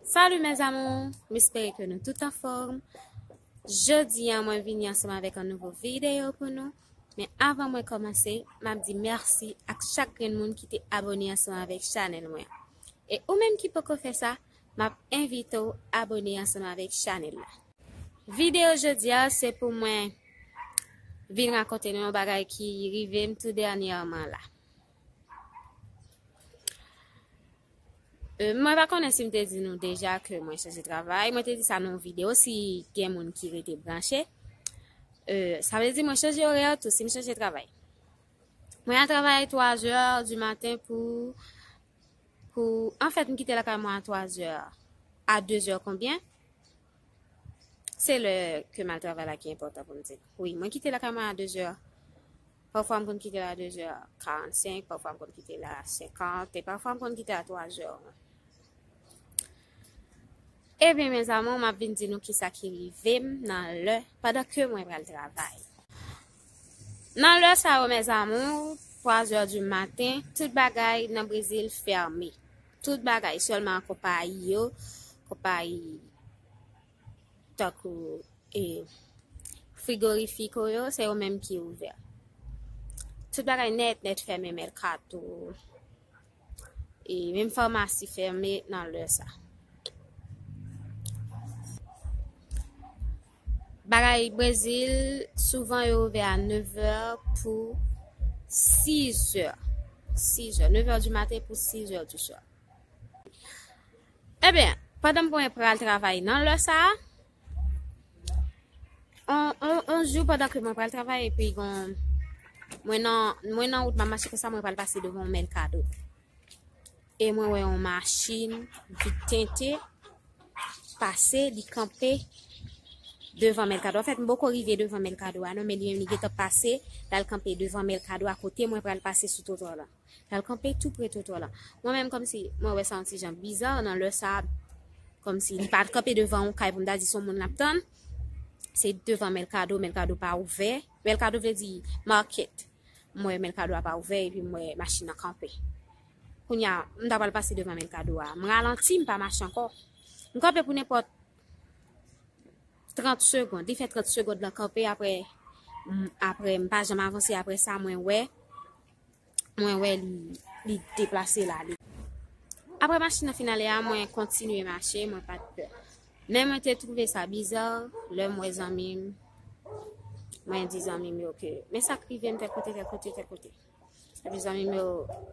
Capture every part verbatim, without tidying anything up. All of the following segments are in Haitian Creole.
Salut mes amours, m espere ke nou tout anfòm. Jodi a mwen vini ansanm avèk yon nouvo videyo pou nou. Men avan mwen kòmanse, m ap di mèsi ak chak grenn moun ki te abòne ansanm avèk chanèl mwen. E ou menm ki poko fè sa, m ap envite w abòne ansanm avèk chanèl la. Videyo jodi a se pou mwen vin rakonte nou yon bagay ki rive m tou dènyèman la. Euh, mwen pa konnen si m te di nou deja ke mwen chanje travay. Mwen te di sa nan yon videyo, si gen moun ki rete branche. Euh, sa vle di mwen chanje orè tou, si m chanje travay. Mwen al travay twa zè di maten pou, pou, anfèt, m kite lakay mwen a twa zè. A de zè konbyen? Se lè ke m al travay la ki enpòtan pou m di. Wi, mwen kite lakay mwen a de zè. Pafwa m konn kite la a de zè karannsenk, pafwa m konn kite la a senkant, e pafwa m konn kite a twa zè. Ebyen, mes amours, m ap vin di nou kisa ki rive m nan lè, pandan ke mwen pral travay. Nan lè sa yo, mes amours, twa zè di maten, tout bagay nan Brezil fèmen. Tout bagay, sèlman konpayi yo, konpayi tankou, e, frigorifiko yo, se yo menm ki ouvè. Tout bagay nèt, nèt fèmen, mèkato, e menm famasi fèmen nan lè sa. Bagay Brezil, souvan yo ouvè a nevè pou sizè. Sizè, nevè di maten pou sizè di swa. Ebyen, pandan mwen pral travay nan lè sa a, on, on, on jou pandan ke mwen pral travay, epi gon, mwen nan, mwen nan wout, m ap mache konsa, mwen pral pase devan yon mèkado. E mwen wè yon machin vit tente pase, li kanpe devan mèkado. Anfèt, m poko rive devan mèkado a non, men li menm li gentan pase, l al kanpe devan mèkado a kote mwen pral pase sou twotwa la. L al kanpe tou pre twotwa la. Mwen menm kòmsi mwen wè sa yon ti jan biza nan lè sa, kòmsi li pa kanpe devan yon kay pou m ta di se yon moun l ap tann. Se devan mèkado, mèkado pa ouvè. Mèkado vle di market. Mwen wè mèkado a pa ouvè epi mwen wè machin nan kanpe. Kounye a, m ta pral pase devan mèkado a. M ralanti, m pa mache ankò. M kanpe pou nenpòt trant segond. Li fè trant segond lan kanpe, apre, m, apre, m pa janm avanse. Apre sa, mwen wè, mwen wè li, li deplase l ale. Apre machin nan fin ale a, mwen kontinye mache, mwen pa t pè. Men mwen te twouve sa biza, lè m wè zanmi m, mwen di zanmi m yo ke, men sa k rive m tèl kote, tèl kote, tèl kote. Epi zanmi m yo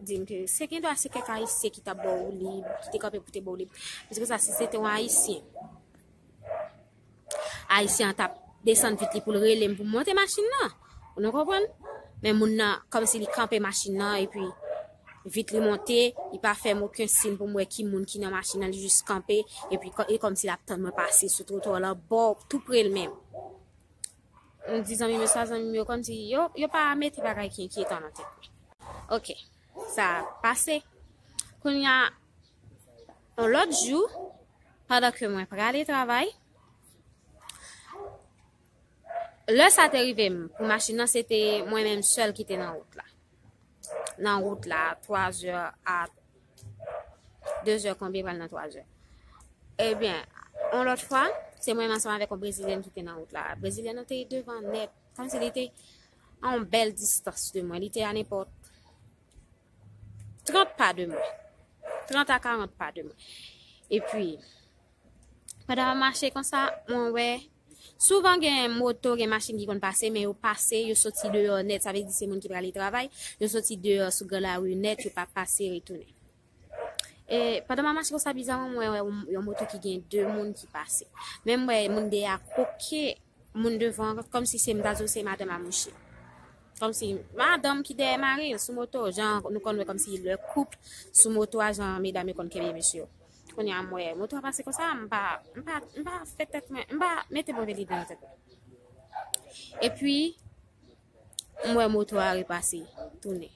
di m ke se gendwa se kèk Ayisyen ki t ap ba w lib, ki te kanpe pou te ba w lib. Mwen di konsa, si se te yon Ayisyen, Ayisyen an t ap desann vit li pou l rele m pou m monte machin nan. Ou nou konprann? Men moun nan, kòmsi li kanpe machin nan, epi vit li monte, li pa fè m okenn siy pou m wè ki moun ki nan machin nan, li jis kanpe, epi kò-, e kòmsi l ap tann mwen pase sou twotwa lan, bò, tou pre l menm. M di zanmi m yo sa, zanmi m yo kòmsi yo, yo pa mete bagay ki enkyetan nan tèt mwen. Oke, sa pase. Kounye a, yon lòt jou, pandan ke mwen prale travay, lè sa te rive m, pou machin nan, se te mwen menm sèl ki te nan wout la. Nan wout la, twa zè a de zè konbyen pral nan twa zè. Ebyen, yon lòt fwa, se mwen menm ansanm avèk yon Brezilyèn ki te nan wout la. Brezilyèn nan te devan nèt, kòmsi li te a yon bèl distans de mwen. Li te a nenpòt trant pa de mwen. Trant a karant pa de mwen. Epi, pandan m ap mache konsa, mwen wè, souvan gen moto, gen machin ki konn pase, men yo pase, yo soti deyò nèt, sa vle di se moun ki prale travay, yo soti deyò sou gran lari nèt, yo pa pase retounen. E pandan m ap mache konsa, bizaman, mwen wè yon, yon moto ki gen de moun ki pase. Men m wè moun dèyè a koke moun devan, kòmsi se, m ta di w se madanm a mouche. Kòmsi madanm ki dèyè mari l sou moto, jan nou konn wè kòmsi lè koup sou moto a, jan medam yo konn kenbe mesye yo. Kounye a m wè moto a pase konsa, m pa, m pa, m pa fè tèt mwen, m pa mete move lide nan tèt mwen. Epi, m wè moto a repase, tounen.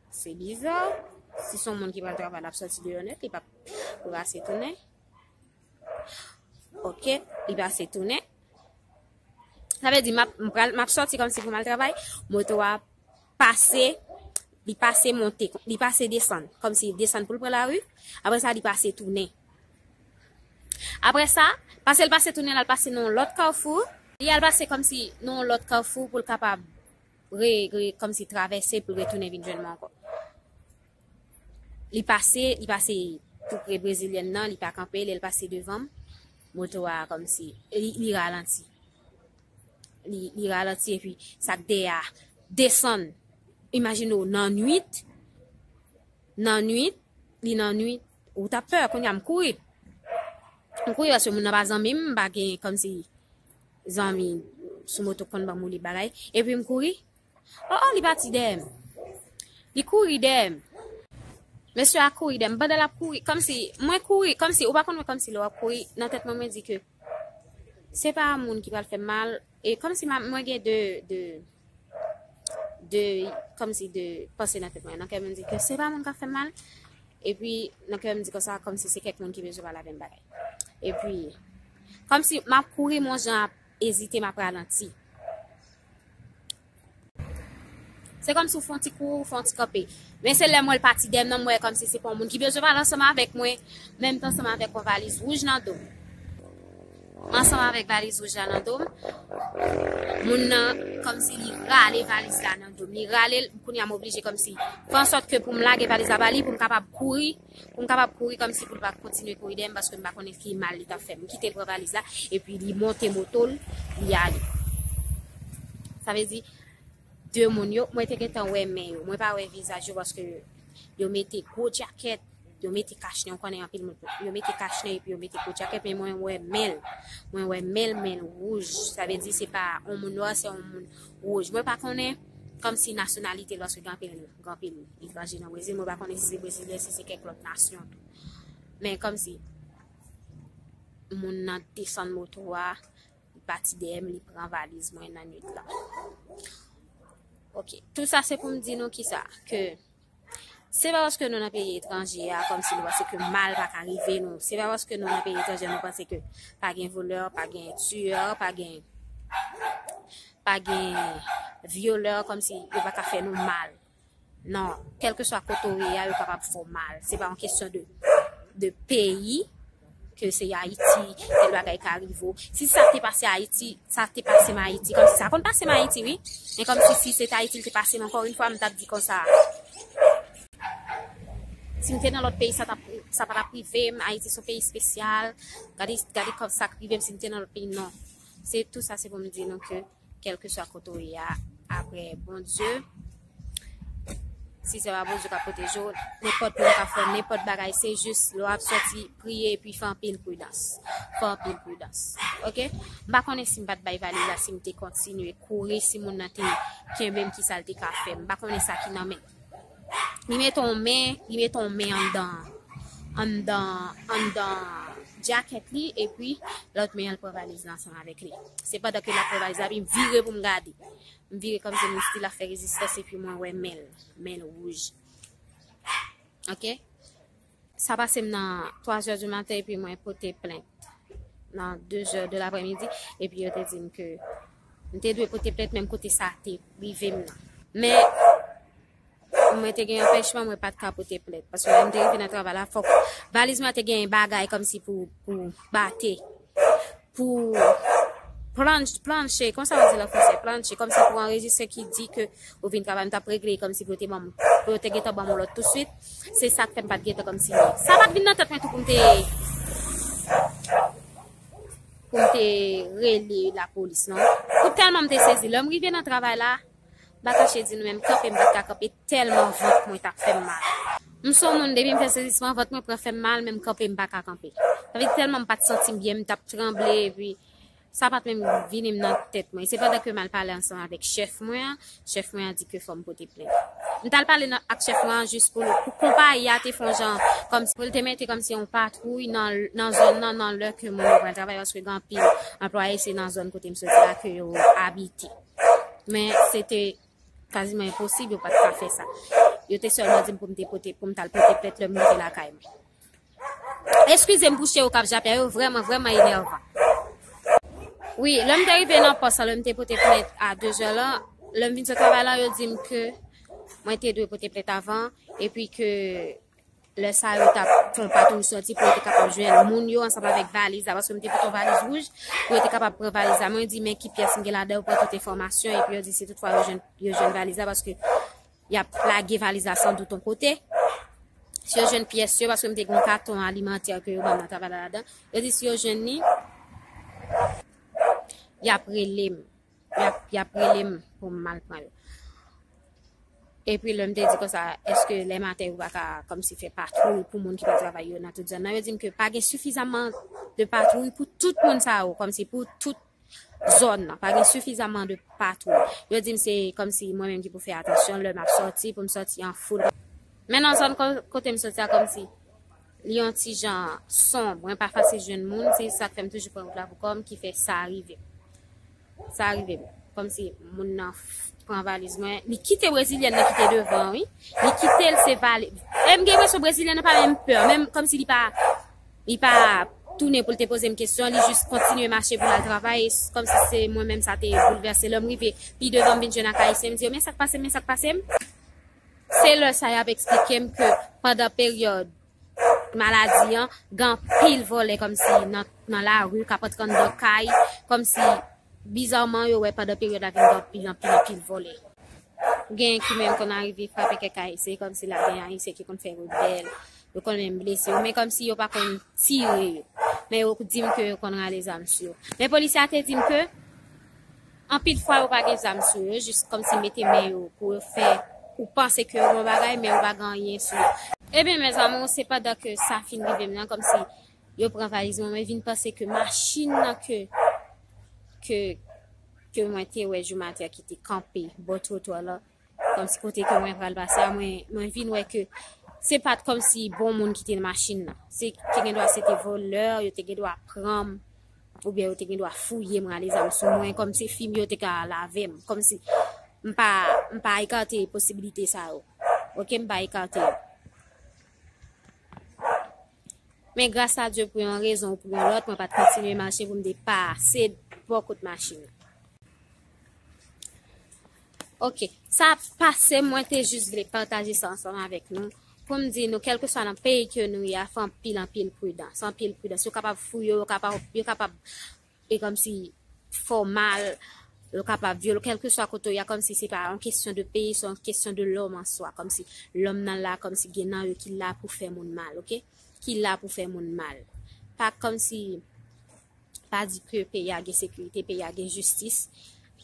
Se biza, si se yon moun ki pral travay, l ap soti deyò nèt, li p ap repase tounen. Oke, li pase tounen. Sa vle di, m ap, m pral, m ap soti kòmsi pou m al travay, moto a pase, Li pase monte, li pase desann, kòmsi desann pou l pran lari. Apre sa, li pase tounen. Apre sa, pase l pase tounen, l al pase nan yon lòt kafou. Li al pase kòmsi nan yon lòt kafou pou l kapab re, re, kòmsi travèse pou l retounen vin jwenn mwen ankò. Li pase, li pase tou pre brezilyèn nan, li pa kanpe, lè l pase devan m, moto a kòmsi, li, li ralanti. Li, li ralanti epi sa k dèyè a desann. Imajine w nan nwit, nan nwit, li nan nwit, ou t ap pè, kounye a m kouri. M kouri paske moun nan pa zanmi m, m pa gen kòmsi zanmi sou moto k konn ban m woule bagay. Epi m kouri, oh, oh, li pati dèyè m. Li kouri dèyè m. Mesye a kouri dèyè m. Pandan l ap kouri, kòmsi, mwen kouri, kòmsi, ou pa konn mwen kòmsi lè w ap kouri, nan tèt mwen, mwen di ke se pa moun ki pral fè m mal. E kòmsi ma- mwen gen de, de, de, kòmsi de panse nan tèt mwen. Nan kè mwen di ke se pa moun k ap fè m mal. Epi, nan kè mwen di konsa, kòmsi se kèk moun ki bezwen pale avè m bagay. Epi, kòmsi m ap kouri, m yon jan ap ezite, m ap ralanti. Se kòmsi w fè yon ti kou, w fè yon ti kanpe. Men se lè m wè l pati dèyè m nan, m wè kòmsi se pa yon moun ki bezwen pale ansanm avèk mwen, menm tan ansanm avèk yon valiz wouj nan do m. Ansanm avèk valiz wouj la nan do m, moun nan kòmsi li rale valiz la nan do m. Li rale l, kounye a m oblije kòmsi fè ansòt ke pou m lage valiz la ba li, pou m kapab kouri, pou m kapab kouri kòmsi pou l pa kontinye kouri dèyè m, paske m pa konnen ki mal li t ap fè m. M kite l pran valiz la, epi li monte moto l, li ale. Sa vle di, de moun yo, mwen te gentan wè men yo. Mwen pa wè vizaj yo paske yo mete gwo djakèt, yo mete kachnen, ou konnen anpil moun, yo mete kachnen epi yo mete gwo djakèt, men mwen wè men l. Mwen wè men l, men l wouj. Sa vle di se pa yon moun nwa, se yon moun wouj. Mwen pa konnen kòmsi nasyonalite l, paske gen anpil, gen anpil etranje nan Brezil. Mwen pa konnen si se brezilyen, si se kèk lòt nasyon tou. Men kòmsi moun nan desann moto a, li pati dèyè m, li pran valiz mwen nan nwit la. Ok, tout sa se pou m di nou kisa, ke se pa paske nou nan peyi etranje a, kòmsi nou panse ke mal pa ka rive nou. Se pa paske nou nan peyi etranje a, nou panse ke pa gen volè, pa gen tiyè, pa gen, pa gen vyolè, kòmsi yo pa ka fè nou mal. Non, kèlkeswa kote w ye a, yo kapab fè w mal. Se pa yon kesyon de, de peyi, ke se Ayiti, tèl bagay ka rive w. Si sa te pase Ayiti, sa te pase m Ayiti, kòmsi sa konn pase m Ayiti, wi. Men kòmsi si se te Ayiti l te pase m, ankò yon fwa, m t ap di konsa. Si m te nan lòt peyi, sa t ap, sa pa t ap rive m. Ayiti se yon peyi espesyal. Gade, gade kòm sa k rive m si m te nan lòt peyi, non. Se tou sa, se pou m di nou ke kèlkeswa kote w ye a, apre Bondye, si se pa Bondye k ap pwoteje w, nenpòt moun ka fè w nenpòt bagay, se jis lè w ap sòti, priye epi fè anpil pridans. Fè anpil pridans. Ok? M pa konnen si m pa t bay valiz la, si m te kontinye kouri, si moun nan te kenbe m, kisa l te ka fè m. M pa konnen sa ki nan men l. Li mete yon men, li mete yon men anndan, anndan, anndan djakèt li, epi lòt men an l pran valiz la ansanm avèk li. Se pandan ke l ap pran valiz la, epi m vire pou m gade. M vire kòmsi moun still ap fè rezistans, epi mwen wè men l, men l wouj. Ok? Sa pase m nan twa zè di maten, epi mwen pote plent nan de zè de laprèmidi, epi yo te di m ke m te dwe pote plent, menm kote sa te rive m nan. Men, mwen te gen anpèchman, mwen pa t ka pote plent. Paske lè m te rive nan travay la, fòk valiz mwen te gen bagay kòmsi pou, pou bate, pou planch-, planche, konsa yo di l an fransè, planche, kòmsi pou anrejistre ki di ke ou vin travay, m t ap regle kòmsi pou yo te ban m, pou yo te gentan ban m yon lòt touswit. Se sa k fè m pa t gentan kòmsi. Sa pa t vin nan tèt mwen tou pou m te, pou m te rele lapolis, non. Pou tèlman m te sezi. Lè m rive nan travay la, m pa kache di nou, men m kanpe, m pa t ka kanpe, tèlman vant mwen t ap fè m mal. M se yon moun, depi m fè sezisman, vant mwen pran fè m mal, men m kanpe, m pa ka kanpe. Sa vle di tèlman m pa t santi m byen, m t ap tranble, epi sa pa t menm vini m nan tèt mwen. Se pandan ke m al pale ansanm avèk chèf mwen an, chèf mwen an di ke fò m pote plent. M t al pale nan, ak chèf mwen an jis pou, pou konpayi a te fè yon jan, kòmsi, pou l te mete kòmsi yon patwouy nan, nan zòn nan, nan lè ke moun yo pral travay, paske gen anpil anplwaye, se nan zòn kote m soti a ke yo abite. Men se te kaziman enposib, yo pa t ka fè sa. Yo te sèlman di m pou m te pote, pou m t al pote plent lè m rive lakay mwen. Eskize m pou chen yo k ap jape a, yo vrèman, vrèman enèvan. Wi, lè m te rive nan pòs la, lè m te pote plent a de zè la, lè m vin sot travay la, yo di m ke Mwen te dwe pote plent avan, epi ke lè sa yo t ap fè yon patwouy sòti pou yo te kapab jwenn moun yo ansanm avèk valiz la, paske m te pote yon valiz wouj, pou yo te kapab pran valiz la. Mwen di, men ki pyès m gen ladan, yo pran tout enfòmasyon, epi yo di si toutfwa yo jwenn, yo jwenn valiz la, paske y ap lage valiz la san dout yon kote. Si yo jwenn pyès yo, paske m te gen yon katon alimantè ke yo ban m nan travay la ladan, yo di si yo jwenn li, y ap rele m. Y ap, y ap rele m pou m al pran yo. Epi lè m te di konsa, èske lè maten yo pa ka kòmsi fè patwouy pou moun ki pa travay yo nan tout zòn nan? Yo di m ke pa gen sifizamman de patwouy pou tout moun sa yo, kòmsi pou tout zòn nan. Pa gen sifizamman de patwouy. Yo di m se kòmsi mwen menm ki pou fè atansyon lè m ap sòti, pou m sòti an foul. Men nan zòn ko-, kote m sòti a, kòmsi li yon ti jan sonb. Mwen pa fasil jwenn moun, se sa k fè m toujou pran wout la pou kò m ki fè sa rive m. Sa rive m. Kòmsi moun nan f-, pran valiz mwen. Li kite brezilyèn nan ki te devan, wi. Li kite l, se valiz. E m gen enpresyon brezilyèn nan pa menm pè. Menm kòmsi li pa, li pa tounen pou l te poze m kesyon. Li jis kontinye mache pou l al travay. E s-, kòmsi se mwen menm sa te boulvèse. Lè m rive pi devan, m vin jwenn ak Ayisyen, m di yo, men sa k pase m, men sa k pase m. Se lè sa y ap eksplike m ke pandan peryòd maladi an, gen anpil vòlè kòmsi nan, nan lari, k ap antre anndan kay, kòmsi bizarman yo wè pandan peryòd la vin gen anpil, anpil, anpil vòlè. Gen ki menm konn arive frape kèk Ayisyen, kòmsi la gen Ayisyen ki konn fè rebèl, yo konn menm blese yo, men kòmsi yo pa konn tire yo. Men yo di m ke yo konn rale zam sou yo. Men polisye a te di m ke anpil fwa yo pa gen zam sou yo, yo jis kòmsi mete men yo pou yo fè ou panse ke yo gen yon bagay, men yo pa gen anyen sou yo. Ebyen, mes amours, se pandan ke sa fin rive m nan, kòmsi yo pran valiz mwen, mwen vin panse ke machin nan ke, ke, ke mwen te wè jou maten an ki te kanpe bò twotwa la, kòmsi kote ke mwen pral pase a, mwen, mwen vin wè ke se pa t kòmsi bon moun ki te nan machin nan. Se te gen dwa, se te vòlè, yo te gen dwa pran m, oubyen yo te gen dwa fouye m, rale zam sou mwen, kòmsi fi m yo te ka lave m, kòmsi m pa, m pa ekate posibilite sa yo. Oke, m pa ekate yo. Men gras a Dye, pou yon rezon ou pou yon lòt, mwen pa t kontinye mache pou m te pase bò kot machin nan. Oke, sa pase, mwen te jis vle pataje sa ansanm avèk nou, pou m di nou, kèlkeswa nan peyi ke nou ye a, fè anpil, anpil pridans, anpil pridans. Yo kapab fouye w, yo kapab, yo kapab, e kòmsi fè w mal, yo kapab vyole w, kèlkeswa kote w ye a, kòmsi se pa yon kesyon de peyi, se yon kesyon de lòm an swa, kòmsi lòm nan la, kòmsi gen nan yo ki la pou fè moun mal, oke? Ki la pou fè moun mal. Pa kòmsi pa di ke peyi a gen sekirite, peyi a gen jistis.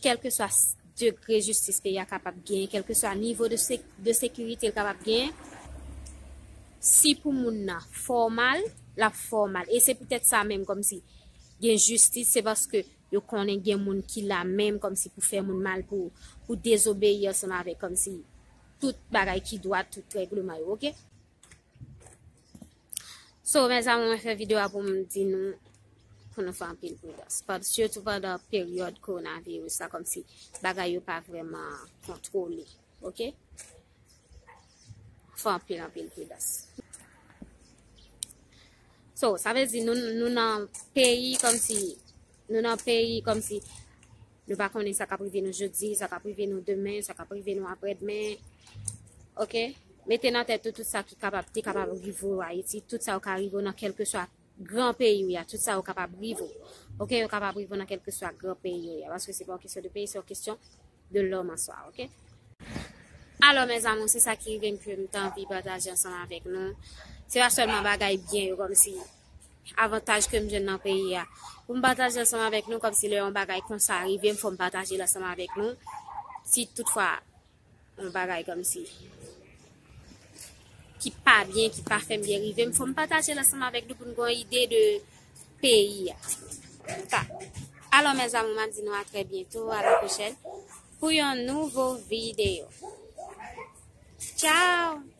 Kèlkeswa s-, degre jistis peyi a kapab genyen, kèlkeswa nivo de se-, de sekirite l kapab genyen, si pou moun nan fè w mal, l ap fè w mal. E se poutèt sa menm, kòmsi gen jistis, se paske yo konnen gen moun ki la menm kòmsi pou fè moun mal, pou, pou dezobeyi ansanm avèk kòmsi tout bagay ki dwat, tout règleman yo, oke? So, mes amours, mwen fè videyo a pou m di nou, pou nou fè anpil pridans. Pa-, sitou pandan peryòd kowonaviris la, kòmsi bagay yo pa vrèman kontwole, oke? Fè anpil, anpil pridans. So, sa vle di nou, nou nan peyi kòmsi, nou nan peyi kòmsi nou pa konnen sa k ap rive nou jodi, sa k ap rive nou demen, sa k ap rive nou aprèdmen. Oke? Mete nan tèt ou tout sa ki kapab, te kapab rive w Ayiti, tout sa yo ka rive w nan kèlkeswa gran peyi w ye a, tout sa yo kapab rive w. Oke? Yo kapab rive w nan kèlkeswa gran peyi w ye a, paske se pa yon kesyon de peyi, se yon kesyon de lòm an swa, oke? Alò, mes amours, se sa ki rive m ke m te anvi pataje ansanm avèk nou. Se pa sèlman bagay byen yo, kòmsi avantaj ke m jwenn nan peyi a. Pou m pataje ansanm avèk nou, kòmsi lè yon bagay konsa rive m, fò m pataje l ansanm avèk nou. Si toutfwa yon bagay kòmsi ki pa byen, ki pa fè m byen rive m, fò m pataje l ansanm avèk nou pou n gen yon ide de peyi a. Sa. Alò, mes amours, m ap di nou a trè byento, a la pwochèn, pou yon nouvo videyo. Tchao!